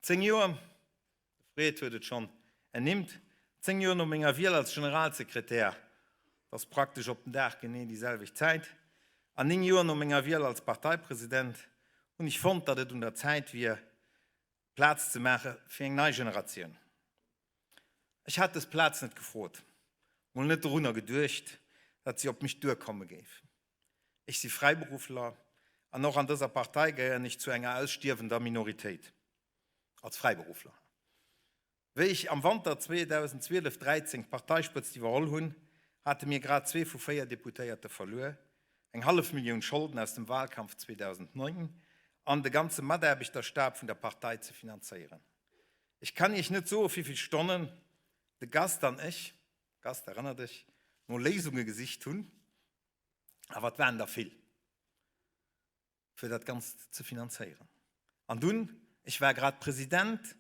10 Joer, de Fred huet et schonn ernimmt, 10 Joer no menger Wiel als Generalsekretär, dat ass praktesch op den Dag genee déi selwecht Zäit, an 9 Joer no menger Wiel als Parteipresident, hunn ech fonnt, datt et un der Zäit wier, Plaz ze maache fir eng nei Generatioun. Ech hat dës Plaz net gefrot, mol net dorunner geduecht, datt si op mech duerkomme géif. Ech si Fräiberuffler an och an dëser Partei gehéieren ech zu enger ausstierwender Minoritéit als Fräiberuffler. Wéi ech am Wanter 2012, 13 d'Parteispëtzt iwwerholl hunn, hate mir grad zwee vu véier Deputéierte verluer, eng hallef Millioun Scholden aus dem Wahlkampf 2009 an de ganze Mataarbechterstab vun der Partei ze finanzéieren. Ech kann Iech net soe wéivill Stonnen de Gast an ech, Gast, erënner dech, no Léisunge gesicht hunn, awer et waren der vill, fir dat Ganzt ze finanzéieren. An dunn, ech war grad President,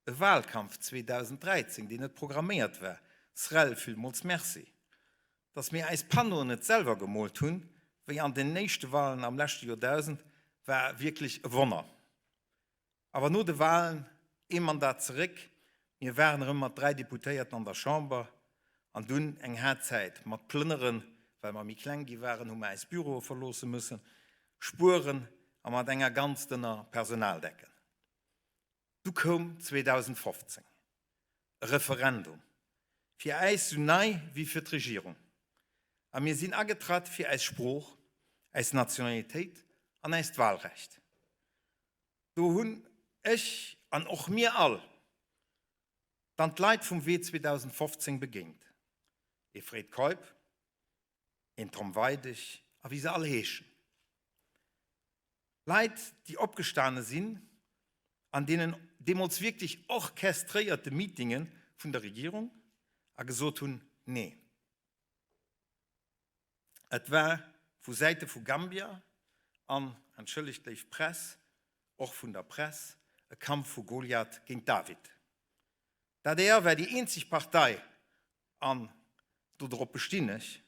e Wahlkampf 2013, deen net programméiert war, SREL, villmools Merci, dass mir eis Panneauen net selwer gemoolt hunn, wéi an den éischte Wahlen am leschte Joerdausend, war wierklech e Wonner. Awer no de Wahlen, ee Mandat zeréck, mir waren erëm mat 3 Deputéierten an der Chamber, an dunn eng haart Zäit mat Plënneren, well mer méi kleng gi waren, hu mer äis Büroe verloosse müssen, Spueren a mat enger ganz dënner Personaldecken. Du koum 2015, e Referendum, fir äis sou nei wéi fir d'Regierung, a mir sinn agetratt fir äis Sprooch, äis Nationalitéit an äist Wahlrecht. Do hunn ech, an och mir all, dann d'Leit vum Wee 2015 begéint, ee Fred Keup, een Tom Weidig a wéi se all heeschen. Leit, déi opgestane sinn an deenen deemools wierklech orchestréierte Meetinge vun der Regierung a gesot hunn, Nee. Et war vu Säite vu Gambia an, entschëllegt léif Press, och vun der Press, e Kampf vu Goliath géint David. D'adr war déi eenzeg Partei, an dodrop bestinn ech,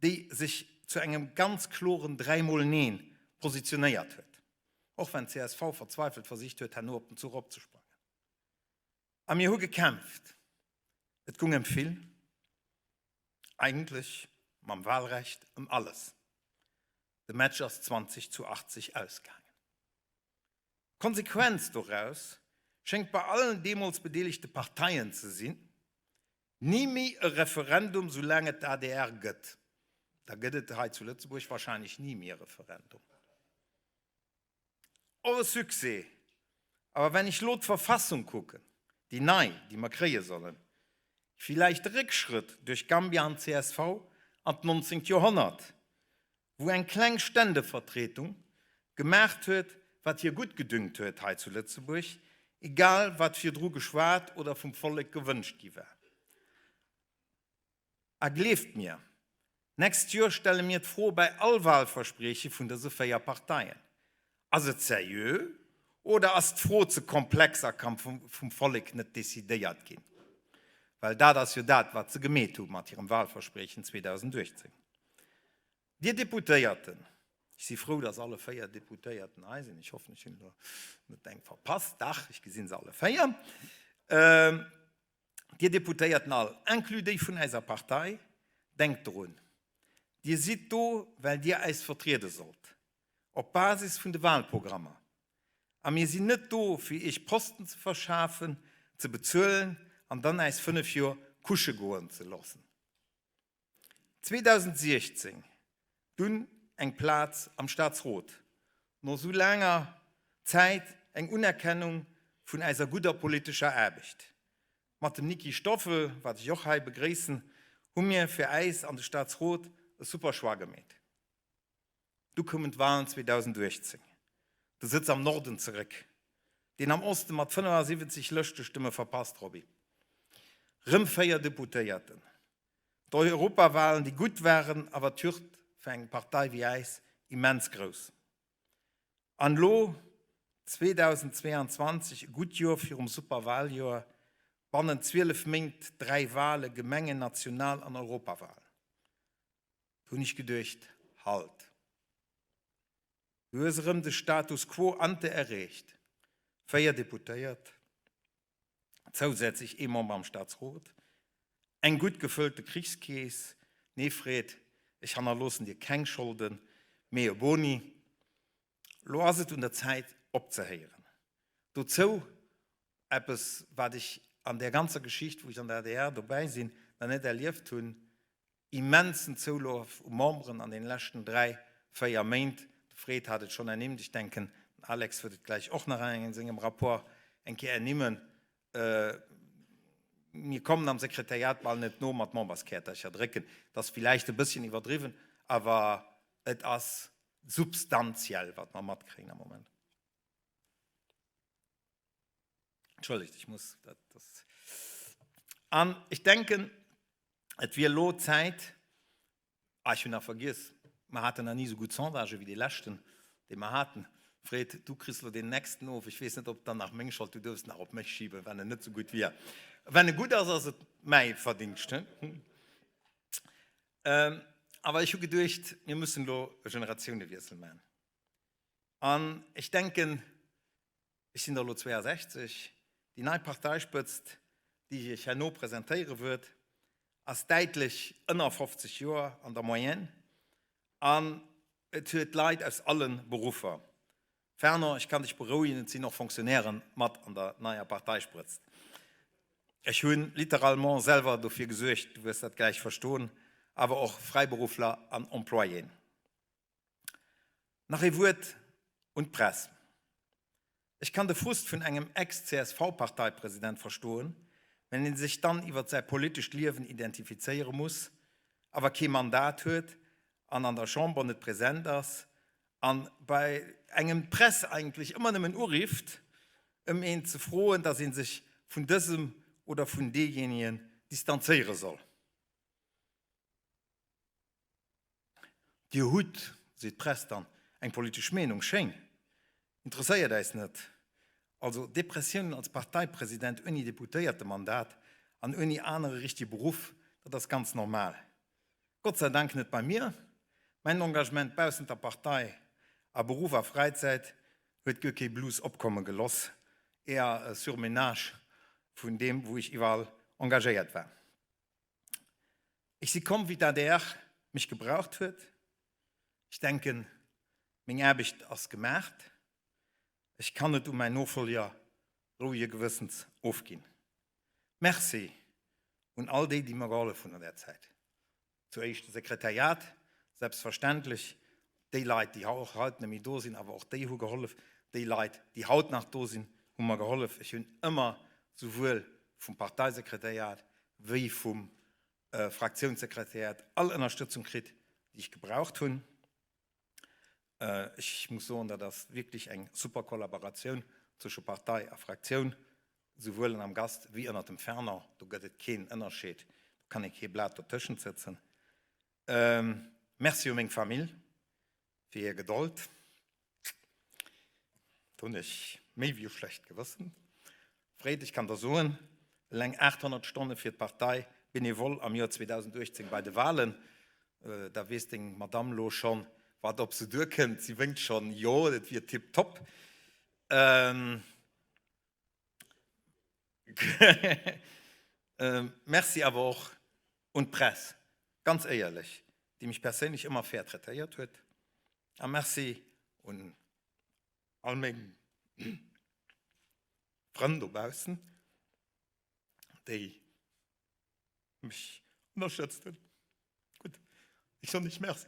déi sech zu engem ganz kloren dräimol Neen positionéiert huet, och wenn csv verzweifelt versicht huet, herno op den Zuch opzesprangen. A mir hu gekämpft. Et gung ëm vill. Eigentlech mam Wahlrecht ëm alles. De Match ass 20 zu 80 ausgaangen. D'Konsequenz doraus schéngt bei allen deemools bedeelegte Parteien ze sinn, Ni méi e Referendum soulaang et d'ADR gëtt. Da gëtt et hei zu Lëtzebuerg wahrscheinlech ni méi e Referendum. Och e Succès. Awer wenn ech lo d'Verfassung kucken, déi nei, déi mer kréie sollen, villäicht e Réckschrëtt duerch Gambia an csv an d'nonzéngt Joerhonnert, wou eng kleng Ständevertretung gemaacht huet, wat hir gutt gedüngt huet hei zu Lëtzebuerg, egal wat virdru geschwat oder vum Vollek gewënscht gi war. A gleeft mir, nächst Joer stelle mir d'Fro bei all Wahlversprieche vun dëse 4 Parteien, Ass et seriö oder ass d'Fro ze komplex a ka vum Vollek net decidéiert ginn? Well dat ass jo dat, wat se gemeet hu mat hirem Wahlverspriechen 2018. Dir Deputéierten, ech si frou, dass alle 4 Deputéierten hei sinn, ech hoffen, ech hunn elo net eng verpasst, dach, ech gesi se alle 4, Dir Deputéierten all, inclus déi vun äiser Partei, denkt drun, Dir sidd do, well Dir äis vertriede sollt, op Basis vun de Wahlprogrammer. A mir sinn net do, fir Iech Posten ze verschafen, ze bezuelen an dann äis 5 Joer couche goen ze loossen. 2016 dunn eng Plaz am Staatsrot, no sou laanger Zäit eng Unerkennung vun äiser gudder politescher Aarbecht. Mat dem Niki Stoffel, wat ech och hei begréissen, hu mir fir äis an de Staatsrot e super Choix gemeet. Du koumen d'Walen 2018, de Sëtz am Norden zeréck, deen am Oste mat 75 Lëschtestëmme verpasst, Roby. Rëm 4 Deputéierten. D'Europawalen, déi gutt waren, awer d'Hürd fir eng Partei wéi äis immens grouss. An elo, 2022, e gutt Joer virum Superwaljoer, bannent 12 Méint 3 Wale, Gemengen-, National an Europawalen. Do hunn ech geduecht, Halt! Du hues erëm de Status quo ante erreecht. 4 Deputéiert, zousätzlech ee Member am Staatsrot, eng gutt gefëllte Krichskeess, nee Fred, ech hannerloossen dir keng Scholden, mee e Boni. Lo ass et un der Zäit opzehéieren. Dozou eppes, wat ech an där ganzer Geschicht, wou ech an der adr dobäi sinn, nach net erlieft hunn, immensen Zoulaf u Memberen an den leschten 3, 4 Méint. De Fred hat et schonn ernimmt, ech denken, den Alex huet et gläich och nach a sengem Rapport eng Kéier ernimmen. Mir kommen am Sekretariat bal net no mat Memberskäertercher drécken. Dat ass villäicht e bësschen iwwerdriwwen, awer et ass substantiell, wat mer matkréien am Moment. Entschëllegt, ech muss dat, das. An ech denken, et wier elo Zäit, ah, ech hunn nach vergiess, mer haten nach ni esou gutt Sondagë wéi dee leschten, dee mer haten. Fred, du kriss elo deen nächsten of. Ech weess net, ob dann nach meng Schold, du duerfs nach op mech schiben, wann en net esou gutt wier. Wenn e gutt ass, ass et mäi Verdingscht. Awer ech hu geduecht, mir mussen elo e Generatiounewiessel maachen. An ech denken, ech sinn der elo 62, déi nei Parteispëtzt, déi ech Iech herno presentéiere wëert, ass däitlech ënner 50 Joer an der Moyenne an et huet Leit aus alle Beruffer. Fernand, ech kann dech berouegen, et sinn och Fonctionnairen mat an der neier Parteisprëtzt. Ech hu littéralement selwer dofir gesuergt, du wirst dat gläich verstoen, awer och Fräiberuffler an Employéen. Nach ee Wuert un d'Press. Ech kann de Frust vun engem Ex-CSV-Parteipresident verstoen, wenn een sech dann iwwert säi politescht Liewen identifizéiere muss, awer kee Mandat huet an an der Chamber net present ass an bei engem d'Press eigentlech ëmmer nëmmen urifft, ëm een ze froen, datt ee sech vun dësem oder vun deejéinegen distanzéiere soll. Dir hutt, seet d'Press dann, eng politesch Meenung. Schéin. Interesséiert äis net. Also Depressiounen als Parteipresident ouni Deputéiertemandat an ouni anere richtege Beruff, dat ass ganz normal. Gott sei Dank net bei mir. Mäin Engagement baussent der Partei a Beruff a Fräizäit huet guer kee Blues opkomme geloss, eher e Surmenage vun deem, wou ech iwwerall engagéiert war. Ech si komm, wéi d'ADR mech gebraucht huet. Ech denken, meng Aarbecht ass gemaacht. Ech kann et u mäin Nofollger rouege Gewëssens ofginn. Merci un all déi, déi mer gehollef hunn an där Zäit. Zu éischt de Sekretariat, selbstverständlech, déi Leit, déi och haut net méi do sinn, awer och déi hu gehollef. Déi Leit, déi haut nach do sinn, hu mer gehollef. Ech hunn ëmmer souwuel vum Parteisekretariat wéi vum Fraktiounssekretariat all Ënnerstëtzung kritt, déi ech gebraucht hunn. Ech muss soen, dat ass wierklech eng super Kollaboratioun zwësche Partei a Fraktioun, souwuel am Gast wéi ënnert dem Fernand. Do gëtt et keen Ënnerscheed, do kann ee kee Blat dotëschent sëtzen. Merci u meng Famill fir hir Gedold. Do hunn ech méi wéi e schlecht Gewëssen. Fred, ech kann der soen, eleng 800 Stonne fir d'Partei bénévol am Joer 2018 bei de Wahlen, da weess deng Madamm lo schonn, wat op se duerkënnt. Si wénkt schonn, jo, et wier tiptop. Merci awer och un d'Press, ganz éierlech, déi mech perséinlech ëmmer fair traitéiert huet. A Merci un all meng Frënn dobaussen, déi mech ënnerstëtzt hunn. Gutt, ech soen iech Merci.